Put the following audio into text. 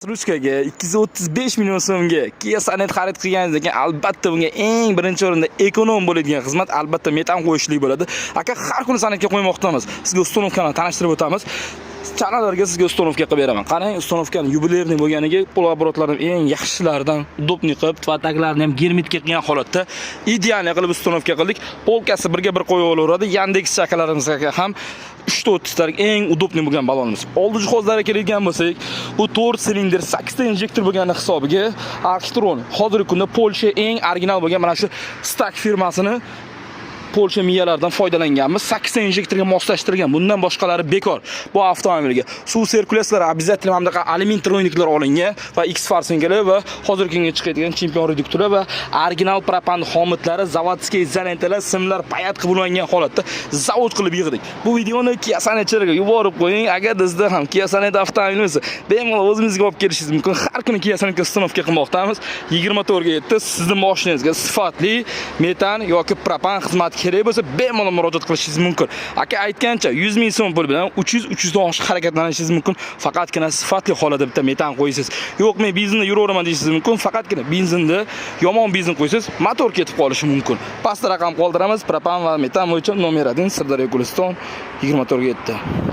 Ruchkaga 235 million so'mga Kia Sonet xarid qilganingizdan keyin, albatta, bunga eng birinchi o'rinda эконом bo'ladigan xizmat, albatta, metan qo'yishlik bo'ladi. Aka, har kuni Sonetga qo'ymoqdamiz. Sizga установка ni tanishtirib o'tamiz. Chanalarga sizga установка qilib beraman. Qarang, установка ni юбилейный bo'lganiga полуоборот larni eng yaxshilaridan удобный qilib, tvataklarni ham герметик qilgan holatda идеальный qilib установка qildik. Полка si birga bir qo'yib olaveradi. Yandex chakalarimizga ham 3 30 eng удобный bo'lgan balonimiz. Oldi jihozlarga keladigan bo'lsak, bu 4 silindr, 8 ta injektor bo'lgani hisobiga Arctron hozirgi kunda Polsha eng original bo'lgan mana shu Stak firmasini Polsha miyalardan foydalanganmiz. 8 ta injektorga moslashtirilgan. Bundan boshqalari bekor bu avtomobilga. Suv sirkulyatsiyalari обязательно mana bunaqa alyumin тройник lar olingan va X форсунка lar va hozirgi kunga chiqadigan chempion reduktorlar va original propan xomutlari, заводской izolentalar, simlar паять qilib ulangan holatda zavod qilib yig'dik. Bu videoni Kia Sonetchilarga yuborib qo'ying. Agar sizda ham Kia Sonet avtomobili bo'lsa, bemalol o'zimizga olib kelishingiz mumkin. Har kuni Kia Sonetga установка qilmoqdamiz. 24 ga 7 sizni mashinangizga sifatli metan yoki propan xizmati kerak bo'lsa, bemalol murojaat qilishingiz mumkin. Aka aytgancha, 100 ming so'm pul bilan 300, 300 dan oshiq harakatlanishingiz mumkin. Faqatgina sifatli holatda bitta metan qo'ysiz. Yo'q, men benzinda yuraveraman deyishingiz mumkin. Faqatgina benzinda yomon benzin qo'ysangiz, motor ketib qolishi mumkin. Pastda raqam qoldiramiz. Propan va metan bo'yicha nomer 1 Sirdaryo, Guliston, 24 ga 7.